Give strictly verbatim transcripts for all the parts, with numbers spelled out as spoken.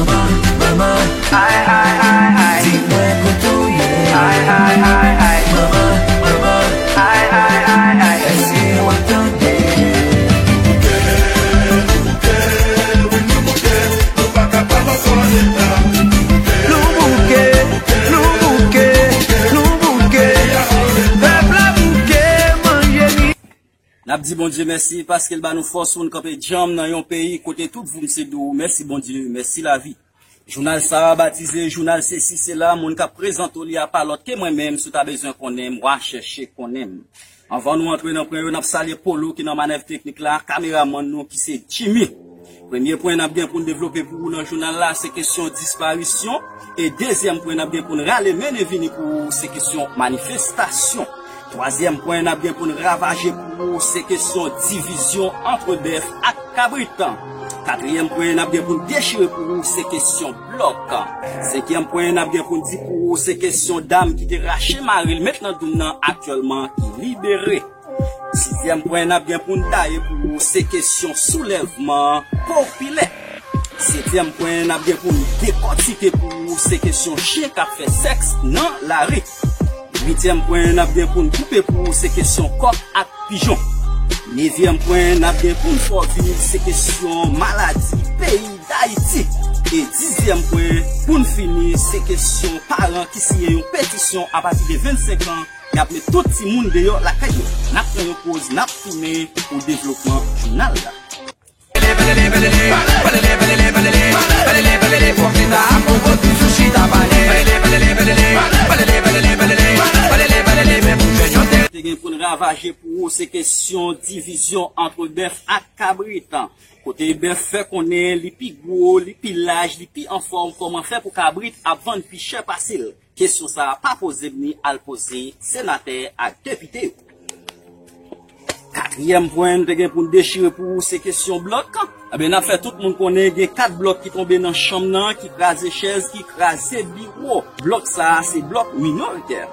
Manman, ay, ay, ay, ay. Di mwen kote w ye. Ay, ay, ay, ay. Manman, manman, ay, ay, ay, ay. Èske w ap tande? Nou bouke, nou bouke, nou bouke. Pèp la bouke, manje ni. N ap di Bondye mèsi paske l ba nou fòs pou n kanpe djanm nan yon peyi kote tout voum se dou. Mèsi Bondye, mèsi lavi. Jounal sa a batize Jounal Sesi Sela, moun k ap prezante w li a pa lòt ke mwen menm, si w ta bezwen konnen m, w a chèche konnen m. Anvan nou antre nan pwen yo, n ap salye Polo ki nan manèv teknik la, kameramann nou ki se Jimmy. Premye pwen n ap gen pou n devlope pou ou nan jounal la, se kesyon disparisyon. E dezyèm pwen n ap gen pou n rale mennen vini pou ou, se kesyon manifestasyon. Twazyèm pwen n ap gen pou n ravaje pou ou, se kesyon divizyon ant bèf ak kabrit. Katriyèm pwen n ap gen pou n dechire pou ou, se kesyon blòk. Senkyèm pwen n ap gen pou n di pou ou, se kesyon dam ki te rache mari l met nan doum nan aktyèlman ki libere. Sizyèm pwen n ap gen pou n taye pou ou, se kesyon soulèvman popilè. Setyèm pwen n ap gen pou n dekòtike pou ou, se kesyon chen k ap fè sèks nan lari. Uityèm pwen n ap gen pou n koupe pou ou, se kesyon kòk ak pijon. Nevyèm pwen n ap gen pou n fè w viv, se kesyon maladi peyi Dayiti. E dizyèm pwen, pou n fini, se kesyon paran ki siyen yon petisyon apati de vennsenk an, y ap met tout timoun deyò lakay yo. N ap pran yon poz, n ap tounen pou devlopman jounal la. Te gen pou n ravaje pou ou, se kesyon divizyon ant bèf ak kabrit. Kote bèf fè konnen li pi gwo, li pi laj, li pi anfòm, kòman fè pou kabrit ap vann pi chè pase l? Kesyon sa a pa poze m, ni al poze senatè ak depite yo. Katriyèm pwen n te gen pou n dechire pou ou, se kesyon blòk. Enben, n ap fè tout moun konnen gen kat blòk ki tonbe nan chanm nan, ki kraze chèz, ki kraze biwo. Blòk sa a, se blòk minoritè.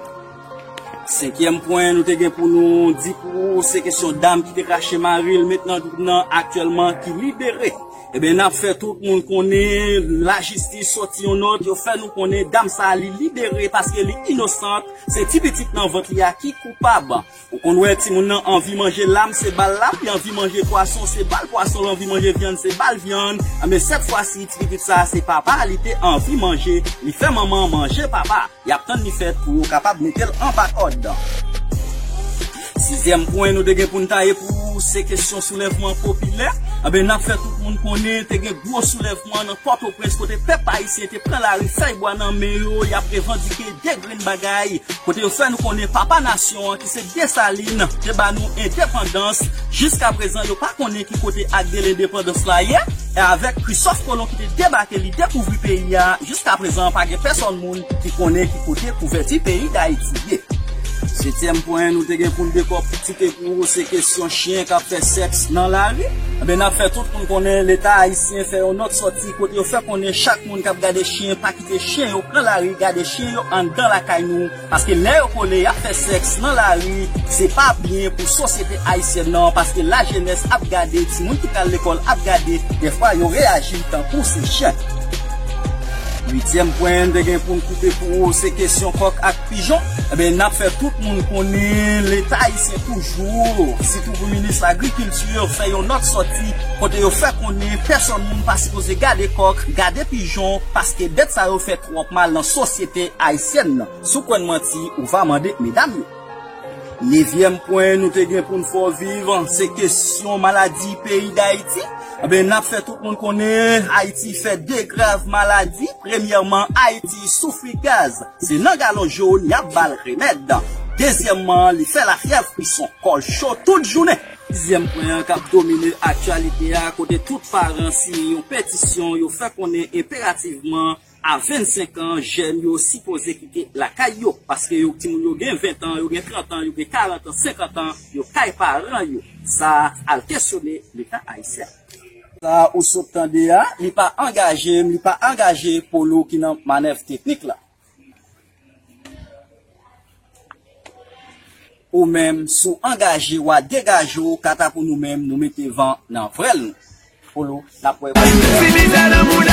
Senkyèm pwen nou te gen pou nou di pou ou, se kesyon dam ki te rache mari l met nan doum nan aktyèlman ki libere. Enben, n ap fè tout moun konnen lajistis soti yon nòt, yo fè nou konnen dam sa a li libere paske li inosant, se ti pitit nan vant li a ki koupab. Ou konn wè timoun nan anvi manje lam, se ba l lam, li anvi manje pwason, se ba l pwason, li anvi manje vyann, se ba l vyann. Enben, sèt fwa si ti pitit sa a se papa a li te anvi manje, li fè manman an manje papa a. Y ap tann li fèt pou yo kapab mete l anba kòd. Sizyèm pwen nou te gen pou n taye pou ou, se kesyon soulèvman popilè. Enben, n ap fè tout moun konnen te gen gwo soulèvman nan Pòtoprens kote pèp ayisyen te pran lari, fèy bwa nan men yo, y ap revandike de grenn bagay. Kote yo fè nou konnen papa nasyon an, ki se Desalin, te ba nou endepandans. Jiska prezan, yo pa konnen ki kote ak de lendepandans la ye. E avèk Kristòf Kolon ki te debake, li dekouvri peyi a, jiska prezan, pa gen pèsòn moun ki konnen ki kote kouvèti peyi Dayiti ye. Setyèm pwen nou te gen pou n dekòtike pou ou, se kesyon chen k ap fè sèks nan lari. Enben, n ap fè tout moun konnen Leta ayisyen fè yon nòt sòti kote yo fè konnen chak moun k ap gade chen, pa kite chen yo pran lari gade chen yo anndan lakay nou. Paske lè yo kole, y ap fè sèks nan lari, se pa byen pou sosyete ayisyèn nan, paske lajenès ap gade, timoun ki pral lekòl ap gade, dèfwa yo reyaji tankou se chen. Uityèm pwen n te gen pou n koupe pou ou, se kesyon kòk ak pijon. Enben, n ap fè tout moun konnen Leta ayisyen toujou, sitou pou minis agrikilti, fè yon nòt sòti kote yo fè konnen pèsòn moun pa sipoze gade kòk, gade pijon, paske bèt sa yo fè twòp mal nan sosyete ayisyèn nan. Si w kwè n manti, ou va mande medam yo. Nevyèm pwen nou te gen pou n fè w viv, se kesyon maladi peyi Dayiti. Enben, n ap fè tout moun konnen Ayiti fè de grav maladi. Premyèman, Ayiti soufri gaz. Se nan galon jòn y ap ba l remèd. Dezyèmman, li fè lafyèv, frison, kò cho tout jounen. Sizyèm pwen an k ap domine aktyalite a, kote tout paran siyen yon petisyon, yo fè konnen enperativman a vennsenk an, jèn yo sipoze kite lakay yo, paske yo, timoun yo gen ven an, yo gen trant an, yo gen karant an, senkant an, yo kay paran yo. Sa al kesyone Leta ayisyen. Sa ou sot tande a, li pa angaje m, li pa angaje Polo ki nan manèv teknik la. Ou menm, si w angaje, w a degaje w, kanta pou nou menm, nou mete van nan vrèl nou. Polo, n ap wè. Si mizè nan moun